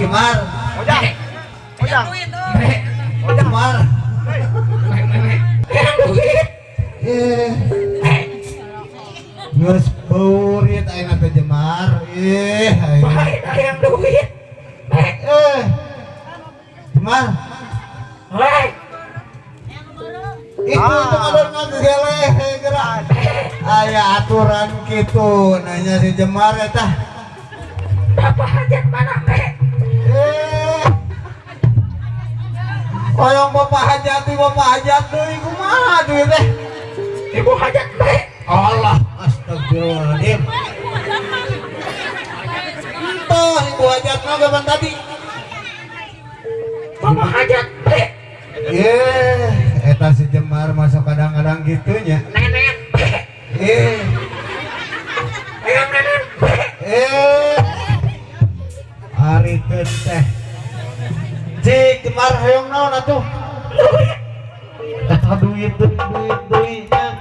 Jemar. Ojang. Ojang. Jemar. Hayang duit. Eh. Geus beurit ayeuna teh, Jemar. Ih, ayeuna. Baik, hayang duit. Eh. Jemar. Baik. Itu ngadon ngageleh gerak. Aya aturan kitu nanya si Jemar eta. Bapak hajat mana, Mek? Eh. Hoyong bapak hajat deui, bapak hajat deui, kumaha duit teh? Ibu hajat, Mek. Allah, astagfirullahaladzim. Entah ibu hajat mah kapan tadi. Bapak hajat, Mek. Eh, eta si Jemar masuk kadang-kadang gitunya. Nenek, Mek. Eh, Hayang nenek, Mek. Eh. Ari teh. Cik, Jemar hoyong naon atuh? Eta duit duit duit duitnya.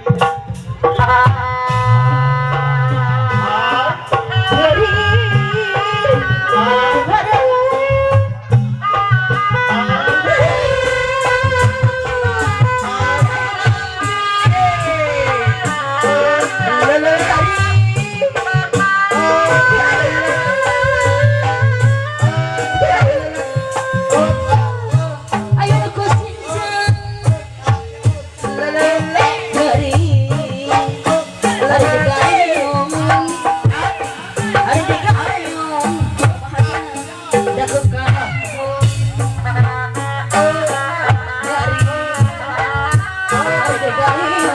Ayo ku cincang dari dari gayung dari gayung dari gayung dari gayung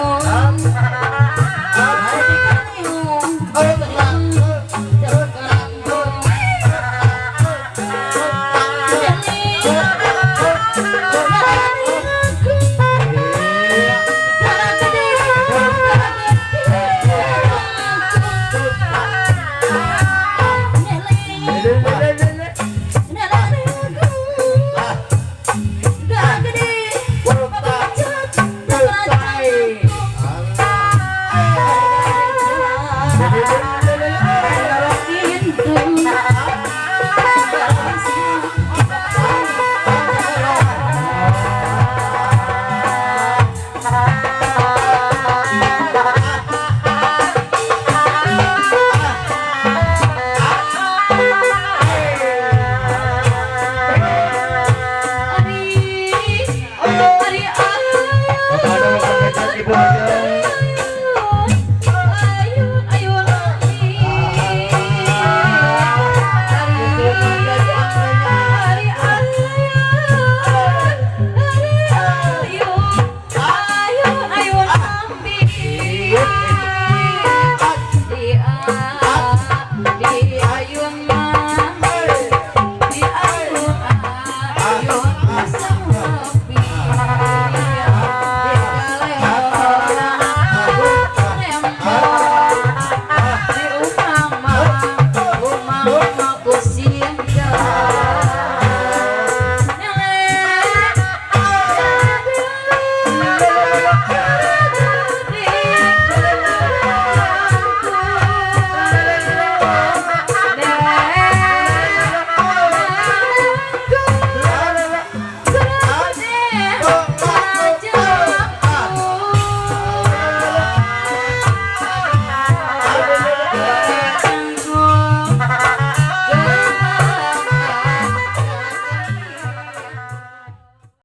Bapak ada bapak hajat, ibu hajat.